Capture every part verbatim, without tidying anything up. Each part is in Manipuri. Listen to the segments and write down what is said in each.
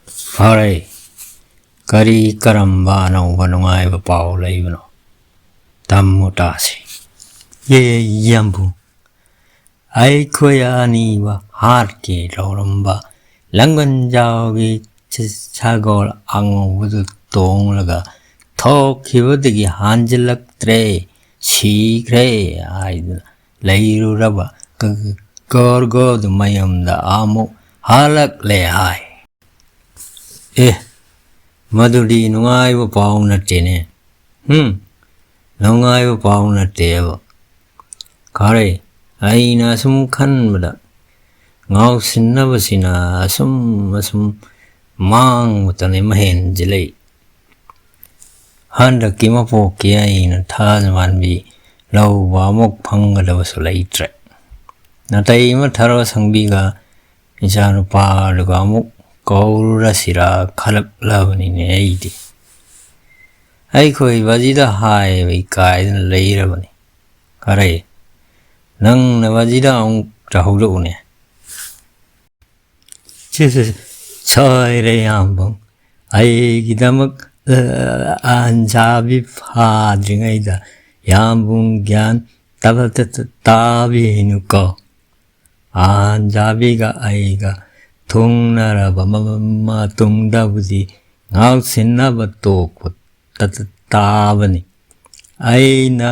ꯐꯔꯦ, ꯀꯔꯤ ꯀꯔꯝꯕ ꯑꯅꯧꯕ ꯅꯨꯡꯉꯥꯏꯕ ꯄꯥꯎ ꯂꯩꯕꯅꯣ? ꯇꯝꯃꯨ ꯇꯥꯁꯤ꯫ ꯌꯦ, ꯌꯥꯝꯕꯨꯡ꯫ ꯑꯩꯈꯣꯏ ꯑꯅꯤꯕ ꯍꯥꯠꯀꯦ ꯇꯧꯔꯝꯕ ꯂꯪꯒꯟꯖꯥꯎꯒꯤ ꯁ-, ꯁꯒꯣꯜ ꯑꯉꯧꯕꯗꯨ ꯇꯣꯡꯂꯒ ꯊꯣꯛꯈꯤꯕꯗꯒꯤ ꯍꯟꯖꯤꯜꯂꯛꯇ꯭ꯔꯦ, ꯁꯤꯈ꯭ꯔꯦ ꯍꯥꯏꯗꯨꯅ ꯂꯩꯔꯨꯔꯕ ꯀ-, ꯀꯣꯔꯒꯣꯗꯨ ꯃꯌꯨꯝꯗ ꯑꯃꯨꯛ ꯍꯜꯂꯛꯂꯦ ꯍꯥꯏ꯫ ꯑꯦ, ꯃꯗꯨꯗꯤ ꯅꯨꯡꯉꯥꯏꯕ ꯄꯥꯎ ꯅꯠꯇꯦꯅꯦ꯫ ꯍꯨꯝ, ꯅꯨꯡꯉꯥꯏꯕ ꯄꯥꯎ ꯅꯠꯇꯦꯕ꯫ ꯈꯔꯦ, ꯑꯩꯅ ꯑꯁꯨꯝ ꯈꯟꯕꯗ ꯉꯥꯎꯁꯤꯟꯅꯕꯁꯤꯅ ꯑꯁꯨꯝ ꯑꯁꯨꯝ ꯃꯥꯡꯕꯇꯅꯦ ꯃꯍꯦꯟꯁꯤꯜꯂꯛꯏ꯫ ꯍꯟꯗꯛꯀꯤ ꯃꯄꯣꯛꯀꯤ ꯑꯩꯅ ꯊꯥꯖ ꯃꯥꯟꯕꯤ ꯂꯧꯕ ꯑꯃꯨꯛ ꯐꯪꯒꯗꯕꯁꯨ ꯂꯩꯇ꯭ꯔꯦ꯫ ꯅꯥꯇꯩ ꯑꯃ ꯊꯔꯣ ꯁꯪꯕꯤꯒ ꯏꯆꯥꯅꯨꯄꯥꯗꯨꯒ ꯑꯃꯨꯛ ꯀꯧꯔꯨꯔꯁꯤꯔꯥ ꯈꯜꯂꯛꯂꯕꯅꯤꯅꯦ ꯑꯩꯗꯤ꯫ ꯑꯩꯈꯣꯏ ꯕꯥꯖꯤꯗ ꯍꯥꯏꯕ ꯏꯀꯥꯏꯗꯅ ꯂꯩꯔꯕꯅꯤ꯫ ꯈꯔꯦ, ꯅꯪꯅ ꯕꯥꯖꯤꯗ ꯑꯃꯨꯛ ꯇꯧꯍꯧꯔꯛꯎꯅꯦ꯫ ꯁꯤ, ꯁꯤ, ꯁꯤ, ꯁꯣꯏꯔꯦ ꯌꯥꯝꯕꯨꯡ꯫ ꯑꯩꯒꯤꯗꯃꯛ, ꯑ, ꯑꯍꯟ ꯁꯥꯕꯤ ꯐꯥꯗ꯭ꯔꯤꯉꯩꯗ ꯌꯥꯝꯕꯨꯡ ꯒ꯭ꯌꯥꯟ ꯇꯥꯕ-, ꯇ-, ꯇ-, ꯇꯥꯕꯤꯅꯨꯀꯣ꯫ ꯑꯍꯟ ꯁꯥꯕꯤꯒ ꯑꯩꯒ ꯊꯨꯡꯅꯔꯕ ꯃ-, ꯃ-, ꯃꯇꯨꯡꯗꯕꯨꯗꯤ ꯉꯥꯎꯁꯤꯟꯅꯕ ꯇꯣꯛꯄ ꯇ-, ꯇ-, ꯇꯥꯕꯅꯤ꯫ ꯑꯩꯅ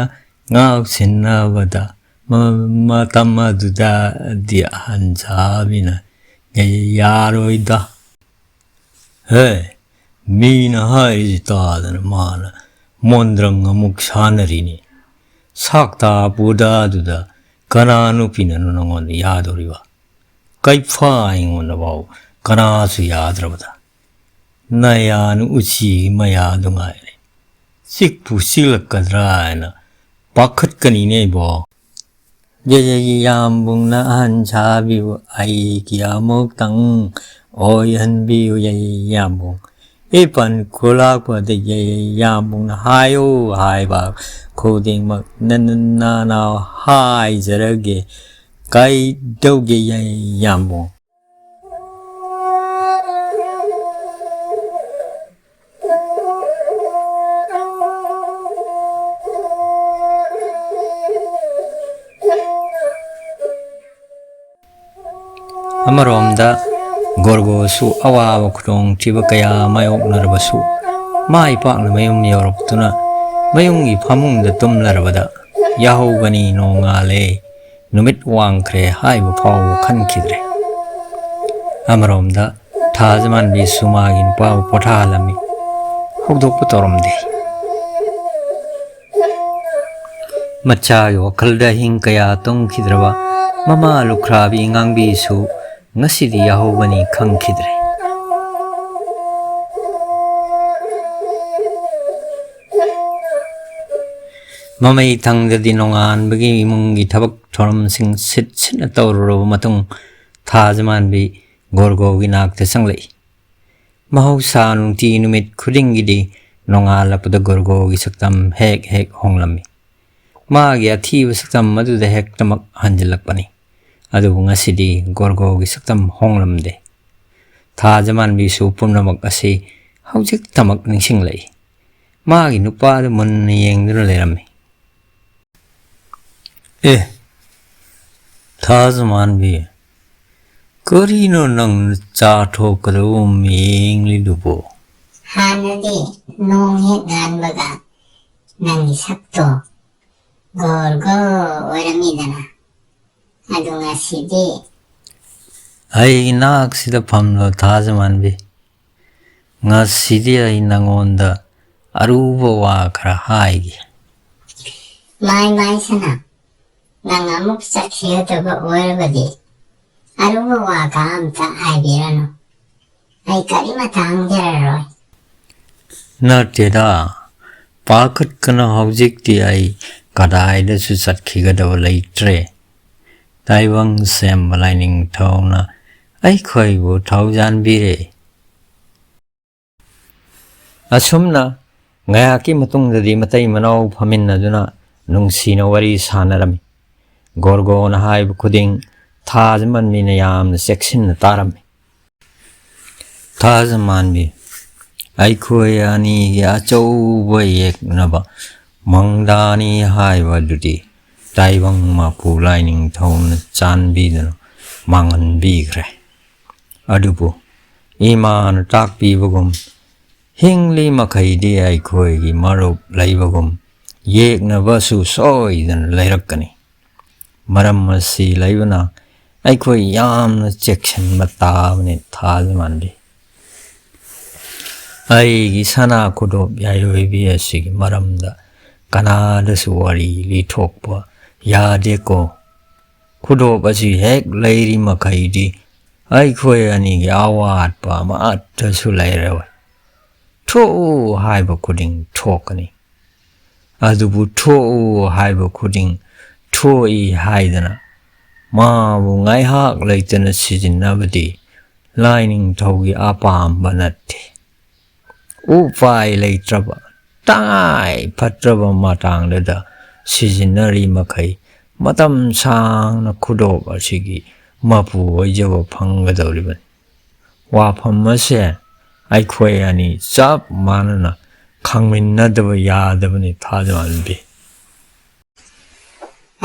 ꯉꯥꯎꯁꯤꯟꯅꯕꯗ ꯃ-, ꯃꯇꯝ ꯑꯗꯨꯗꯗꯤ ꯑꯍꯟ ꯁꯥꯕꯤꯅ ꯌꯥꯔꯣꯏꯗ꯫ ꯍꯦ, ꯃꯤꯅ ꯍꯥꯏꯔꯤꯁꯤ ꯇꯥꯗꯅ ꯃꯥꯅ ꯃꯣꯟꯗ꯭ꯔꯪ ꯑꯃꯨꯛ ꯁꯥꯟꯅꯔꯤꯅꯤ꯫ ꯁꯥꯛꯇꯥ ꯄꯨꯗꯥꯗꯨꯗ ꯀꯅꯥ ꯅꯨꯄꯤꯅꯅꯣ ꯅꯉꯣꯟꯗ ꯌꯥꯗꯣꯔꯤꯕ? ꯀꯩꯐꯥ ꯑꯩꯉꯣꯟꯗꯐꯥꯎ ꯀꯅꯥꯁꯨ ꯌꯥꯗ꯭ꯔꯕꯗ ꯅꯌꯥꯅ ꯎꯆꯤꯒꯤ ꯃꯌꯥꯗꯨ ꯉꯥꯏꯔꯦ꯫ ꯆꯤꯛꯄꯨ ꯆꯤꯛꯂꯛꯀꯗ꯭ꯔꯥ ꯍꯥꯏꯅ ꯄꯥꯈꯠꯀꯅꯤꯅꯦ ꯏꯕꯣ꯫ ꯌꯦ-, ꯌꯦ-, ꯌꯥꯝꯕꯨꯡꯅ ꯑꯍꯟ ꯁꯥꯕꯤꯕꯨ ꯑꯩꯒꯤ ꯑꯃꯨꯛꯇꯪ ꯑꯣꯏꯍꯟꯕꯤꯌꯨ, ꯌꯦ-, ꯌꯥꯝꯕꯨꯡ꯫ ꯏꯄꯟ ꯈꯨꯂꯥꯛꯄꯗ ꯌꯦ-, ꯌꯥꯝꯕꯨꯡꯅ ꯍꯥꯏꯌꯨ ꯍꯥꯏꯕ ꯈꯨꯗꯤꯡꯃꯛ ꯅ-, ꯅ-, ꯅꯅꯥꯎ ꯍꯥꯏꯖꯔꯒꯦ꯫ ꯀꯩꯗꯧꯒꯦ, ꯌꯦ-, ꯌꯥꯝꯕꯨꯡ? ꯑꯃꯔꯣꯝꯗ ꯒꯣꯔꯒꯣꯁꯨ ꯑꯋꯥꯕ ꯈꯨꯗꯣꯡꯊꯤꯕ ꯀꯌꯥ ꯃꯥꯌꯣꯛꯅꯔꯕꯁꯨ, ꯃꯥꯏ ꯄꯥꯛꯅ ꯃꯌꯨꯝ ꯌꯧꯔꯛꯇꯨꯅ ꯃꯌꯨꯝꯒꯤ ꯐꯃꯨꯡꯗ ꯇꯨꯝꯂꯔꯕꯗ "ꯌꯥꯍꯧꯒꯅꯤ, ꯅꯣꯡꯉꯥꯜꯂꯦ, ꯅꯨꯃꯤꯠ ꯋꯥꯡꯈ꯭ꯔꯦ" ꯍꯥꯏꯕ ꯐꯥꯎꯕ ꯈꯟꯈꯤꯗ꯭ꯔꯦ꯫ ꯑꯃꯔꯣꯝꯗ ꯊꯥꯖꯃꯥꯟꯕꯤꯁꯨ ꯃꯥꯒꯤ ꯅꯨꯄꯥꯕꯨ ꯄꯣꯊꯥꯍꯜꯂꯝꯃꯤ꯫ ꯍꯧꯗꯣꯛꯄ ꯇꯧꯔꯝꯗꯦ꯫ ꯃꯆꯥꯒꯤ ꯋꯥꯈꯜꯗ ꯑꯍꯤꯡ ꯀꯌꯥ ꯇꯨꯝꯈꯤꯗ꯭ꯔꯕ ꯃꯃꯥ ꯂꯨꯈ꯭ꯔꯥꯕꯤ ꯉꯥꯡꯕꯤꯁꯨ ꯉꯁꯤꯗꯤ ꯌꯥꯍꯧꯒꯅꯤ ꯈꯪꯈꯤꯗ꯭ꯔꯦ꯫ ꯃꯃꯩ ꯊꯪꯗꯗꯤ ꯅꯣꯡꯉꯥꯟꯕꯒꯤ ꯏꯃꯨꯡꯒꯤ ꯊꯕꯛ ꯊꯧꯔꯝꯁꯤꯡ ꯁꯤꯠ ꯁꯤꯠꯅ ꯇꯧꯔꯨꯔꯕ ꯃꯇꯨꯡ, ꯊꯥꯖꯃꯥꯟꯕꯤ ꯒꯣꯔꯒꯣꯒꯤ ꯅꯥꯛꯇ ꯆꯪꯂꯛꯏ꯫ ꯃꯍꯧꯁꯥ ꯅꯨꯡꯇꯤ ꯅꯨꯃꯤꯠ ꯈꯨꯗꯤꯡꯒꯤꯗꯤ ꯅꯣꯡꯉꯥꯜꯂꯛꯄꯗ ꯒꯣꯔꯒꯣꯒꯤ ꯁꯛꯇꯝ ꯍꯦꯛ ꯍꯦꯛ ꯍꯣꯡꯂꯝꯃꯤ꯫ ꯃꯥꯒꯤ ꯑꯊꯤꯕ ꯁꯛꯇꯝ ꯑꯗꯨꯗ ꯍꯦꯛꯇꯃꯛ ꯍꯟꯖꯤꯜꯂꯛꯄꯅꯤ꯫ ꯑꯗꯨꯕꯨ ꯉꯁꯤꯗꯤ ꯒꯣꯔꯒꯣꯒꯤ ꯁꯛꯇꯝ ꯍꯣꯡꯂꯝꯗꯦ꯫ ꯊꯥꯖꯃꯥꯟꯕꯤꯁꯨ ꯄꯨꯝꯅꯃꯛ ꯑꯁꯤ ꯍꯧꯖꯤꯛꯇꯃꯛ ꯅꯤꯡꯁꯤꯡꯂꯛꯏ꯫ ꯃꯥꯒꯤ ꯅꯨꯄꯥꯗꯨ ꯃꯨꯟꯅ ꯌꯦꯡꯗꯨꯅ ꯂꯩꯔꯝꯃꯤ꯫ "ꯑꯦ, ꯊꯥꯖꯃꯥꯟꯕꯤ, ꯀꯔꯤꯅꯣ ꯅꯪ ꯆꯥ ꯊꯣꯛꯀꯗꯕ ꯃꯤꯌꯦꯡꯂꯤꯗꯨꯕꯣ?" "ꯍꯥꯟꯅꯗꯤ ꯅꯣꯡ ꯍꯦꯛ ꯉꯥꯟꯕꯒ ꯅꯪꯒꯤ ꯁꯛꯇꯣ ꯒꯣꯔꯒꯣ ꯑꯣꯏꯔꯝꯃꯤꯗꯅ, ꯑꯗꯨ ꯉꯁꯤꯗꯤ?" "ꯑꯩ ꯅꯥꯛꯁꯤꯗ ꯐꯝꯂꯣ, ꯊꯥꯖꯃꯥꯟꯕꯤ꯫ ꯉꯁꯤꯗꯤ ꯑꯩ ꯅꯪꯉꯣꯟꯗ ꯑꯔꯨꯕ ꯋꯥ ꯈꯔ ꯍꯥꯏꯒꯦ꯫" "ꯃꯥꯏ ꯃꯥꯏ ꯁꯅꯥ, ꯅꯪ ꯑꯃꯨꯛ ꯆꯠꯈꯤꯒꯗꯕ ꯑꯣꯏꯔꯕꯗꯤ ꯑꯔꯨꯕ ꯋꯥꯒ ꯑꯝꯇ ꯍꯥꯏꯕꯤꯔꯅꯨ꯫ ꯑꯩ ꯀꯔꯤꯃꯇ ꯍꯪꯖꯔꯔꯣꯏ꯫" "ꯅꯠꯇꯦꯗ, ꯄꯥꯈꯠꯀꯅꯨ, ꯍꯧꯖꯤꯛꯇꯤ ꯑꯩ ꯀꯗꯥꯏꯗꯁꯨ ꯆꯠꯈꯤꯒꯗꯕ ꯂꯩꯇ꯭ꯔꯦ꯫ ꯇꯥꯏꯕꯪ ꯁꯦꯝꯕ ꯂꯥꯏꯅꯤꯡꯊꯧꯅ ꯑꯩꯈꯣꯏꯕꯨ ꯊꯧꯖꯥꯟꯕꯤꯔꯦ꯫" ꯑꯁꯨꯝꯅ ꯉꯥꯏꯍꯥꯛꯀꯤ ꯃꯇꯨꯡꯗꯗꯤ ꯃꯇꯩ ꯃꯅꯥꯎ ꯐꯝꯃꯤꯟꯅꯗꯨꯅ ꯅꯨꯡꯁꯤꯅ ꯋꯥꯔꯤ ꯁꯥꯟꯅꯔꯝꯃꯤ꯫ ꯒꯣꯔꯒꯣꯅ ꯍꯥꯏꯕ ꯈꯨꯗꯤꯡ ꯊꯥꯖꯃꯥꯟꯕꯤꯅ ꯌꯥꯝꯅ ꯆꯦꯛꯁꯤꯟꯅ ꯇꯥꯔꯝꯃꯤ꯫ "ꯊꯥꯖꯃꯥꯟꯕꯤ, ꯑꯩꯈꯣꯏ ꯑꯅꯤꯒꯤ ꯑꯆꯧꯕ ꯌꯦꯛꯅꯕ ꯃꯪꯗꯥꯅꯤ ꯍꯥꯏꯕ ꯑꯗꯨꯗꯤ ꯇꯥꯏꯕꯪ ꯃꯄꯨ ꯂꯥꯏꯅꯤꯡꯊꯧꯅ ꯆꯥꯟꯕꯤꯗꯨꯅ ꯃꯥꯡꯍꯟꯕꯤꯈ꯭ꯔꯦ꯫ ꯑꯗꯨꯕꯨ ꯏꯃꯥꯅ ꯇꯥꯛꯄꯤꯕꯒꯨꯝ, ꯍꯤꯡꯂꯤ ꯃꯈꯩꯗꯤ ꯑꯩꯈꯣꯏꯒꯤ ꯃꯔꯨꯞ ꯂꯩꯕꯒꯨꯝ ꯌꯦꯛꯅꯕꯁꯨ ꯁꯣꯏꯗꯅ ꯂꯩꯔꯛꯀꯅꯤ꯫ ꯃꯔꯝ ꯑꯁꯤ ꯂꯩꯕꯅ ꯑꯩꯈꯣꯏ ꯌꯥꯝꯅ ꯆꯦꯛꯁꯤꯟꯕ ꯇꯥꯕꯅꯤ, ꯊꯥꯖꯃꯥꯟꯕꯤ꯫ ꯑꯩꯒꯤ ꯁꯅꯥ ꯈꯨꯗꯣꯞ ꯌꯥꯏꯑꯣꯏꯕꯤ ꯑꯁꯤꯒꯤ ꯃꯔꯝꯗ ꯀꯅꯥꯗꯁꯨ ꯋꯥꯔꯤ ꯂꯤꯊꯣꯛꯄ ꯌꯥꯗꯦꯀꯣ꯫ ꯈꯨꯗꯣꯞ ꯑꯁꯤ ꯍꯦꯛ ꯂꯩꯔꯤ ꯃꯈꯩꯗꯤ ꯑꯩꯈꯣꯏ ꯑꯅꯤꯒꯤ ꯑꯋꯥꯠꯄ ꯑꯃꯠꯇꯁꯨ ꯂꯩꯔꯣꯏ꯫ ꯊꯣꯛꯎ ꯍꯥꯏꯕ ꯈꯨꯗꯤꯡ ꯊꯣꯛꯀꯅꯤ꯫ ꯑꯗꯨꯕꯨ ꯊꯣꯛꯎ ꯍꯥꯏꯕ ꯈꯨꯗꯤꯡ ꯊꯣꯛꯏ ꯍꯥꯏꯗꯅ ꯃꯥꯕꯨ ꯉꯥꯏꯍꯥꯛ ꯂꯩꯇꯅ ꯁꯤꯖꯤꯟꯅꯕꯗꯤ ꯂꯥꯏꯅꯤꯡꯊꯧꯒꯤ ꯑꯄꯥꯝꯕ ꯅꯠꯇꯦ꯫ ꯎꯄꯥꯏ ꯂꯩꯇ꯭ꯔꯕ, ꯇꯉꯥꯏ ꯐꯠꯇ꯭ꯔꯕ ꯃꯇꯥꯡꯗꯨꯗ ꯁꯤꯖꯤꯟꯅꯔꯤ ꯃꯈꯩ ꯃꯇꯝ ꯁꯥꯡꯅ ꯈꯨꯗꯣꯞ ꯑꯁꯤꯒꯤ ꯃꯄꯨ ꯑꯣꯏꯖꯕ ꯐꯪꯒꯗꯧꯔꯤꯕꯅꯤ꯫ ꯋꯥꯐꯝ ꯑꯁꯦ ꯑꯩꯈꯣꯏ ꯑꯅꯤ ꯆꯞ ꯃꯥꯟꯅꯅ ꯈꯪꯃꯤꯟꯅꯗꯕ ꯌꯥꯗꯕꯅꯤ, ꯊꯥꯖꯃꯥꯟꯕꯤ꯫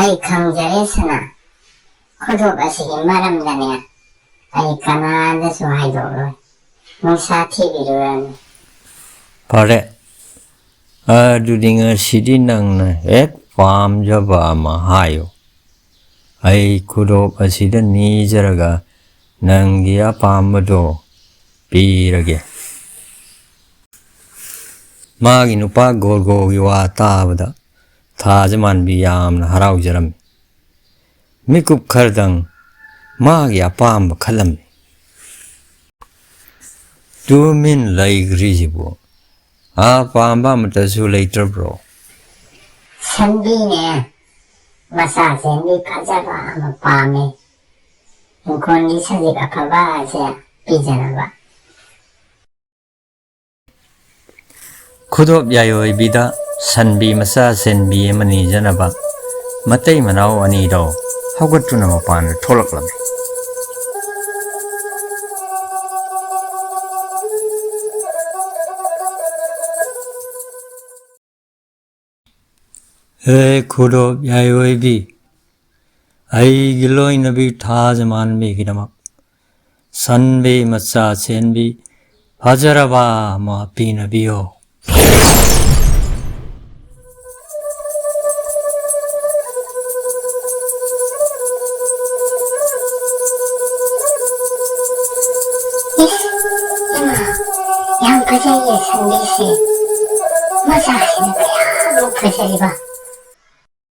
ꯑꯩ ꯈꯪꯖꯔꯦ ꯁꯅꯥ, ꯈꯨꯗꯣꯞ ꯑꯁꯤꯒꯤ ꯃꯔꯝꯗꯅꯦ ꯑꯩ ꯀꯅꯥꯗꯁꯨ ꯍꯥꯏꯗꯣꯛꯂꯣꯏ꯫ ꯅꯨꯡꯁꯥ ꯊꯤꯕꯤꯔꯨꯔꯅꯨ꯫ ꯐꯔꯦ, ꯑꯗꯨꯗꯤ ꯉꯁꯤꯗꯤ ꯅꯪꯅ ꯍꯦꯛ ꯄꯥꯝꯖꯕ ꯑꯃ ꯍꯥꯏꯌꯨ꯫ ꯑꯩ ꯈꯨꯗꯣꯞ ꯑꯁꯤꯗ ꯅꯤꯖꯔꯒ ꯅꯪꯒꯤ ꯑꯄꯥꯝꯕꯗꯣ ꯄꯤꯔꯒꯦ꯫ ꯃꯥꯒꯤ ꯅꯨꯄꯥ ꯒꯣꯔꯒꯣꯒꯤ ꯋꯥ ꯇꯥꯕꯗ ꯊꯥꯖꯃꯥꯟꯕꯤ ꯌꯥꯝꯅ ꯍꯔꯥꯎꯖꯔꯝꯃꯤ꯫ ꯃꯤꯀꯨꯞ ꯈꯔꯗꯪ ꯃꯥꯒꯤ ꯑꯄꯥꯝꯕ ꯈꯜꯂꯝꯃꯤ꯫ ꯇꯨꯃꯤꯟ ꯂꯩꯈ꯭ꯔꯤꯁꯤꯕꯨ ꯑꯄꯥꯝꯕ ꯑꯃꯠꯇꯁꯨ ꯂꯩꯇ꯭ꯔꯕ꯭ꯔꯣ? ꯁꯟꯕꯤꯅꯦ, ꯃꯆꯥ ꯁꯟꯕꯤ ꯐꯖꯕ ꯑꯃ ꯄꯥꯝꯃꯦ꯫ ꯏꯪꯈꯣꯜꯒꯤ ꯁꯖꯤꯛ ꯑꯐꯕ ꯑꯁꯦ ꯄꯤꯖꯅꯕ꯫ ꯈꯨꯗꯣꯞ ꯌꯥꯏꯑꯣꯏꯕꯤꯗ ꯁꯟꯕꯤ ꯃꯆꯥ ꯁꯦꯟꯕꯤ ꯑꯃ ꯅꯤꯖꯅꯕ ꯃꯇꯩ ꯃꯅꯥꯎ ꯑꯅꯤꯗꯣ ꯍꯧꯒꯠꯇꯨꯅ ꯃꯄꯥꯟꯗ ꯊꯣꯛꯂꯛꯂꯝꯃꯤ꯫ ꯍꯦ ꯈꯨꯗꯣꯞ ꯌꯥꯏꯑꯣꯏꯕꯤ, ꯑꯩꯒꯤ ꯂꯣꯏꯅꯕꯤ ꯊꯥꯖꯃꯥꯟꯕꯤꯒꯤꯗꯃꯛ ꯁꯟꯕꯤ ꯃꯆꯥ ꯆꯦꯟꯕꯤ ꯐꯖꯔꯕ ꯑꯃ ꯄꯤꯅꯕꯤꯌꯣ꯫ ꯏꯁ, ꯏꯃꯥ, ꯌꯥꯝ ꯐꯖꯩꯌꯦ ꯁꯟꯕꯤꯁꯦ꯫ ꯃꯆꯥꯁꯤꯅ ꯀꯌꯥꯃꯨꯛ ꯐꯖꯔꯤꯕ꯫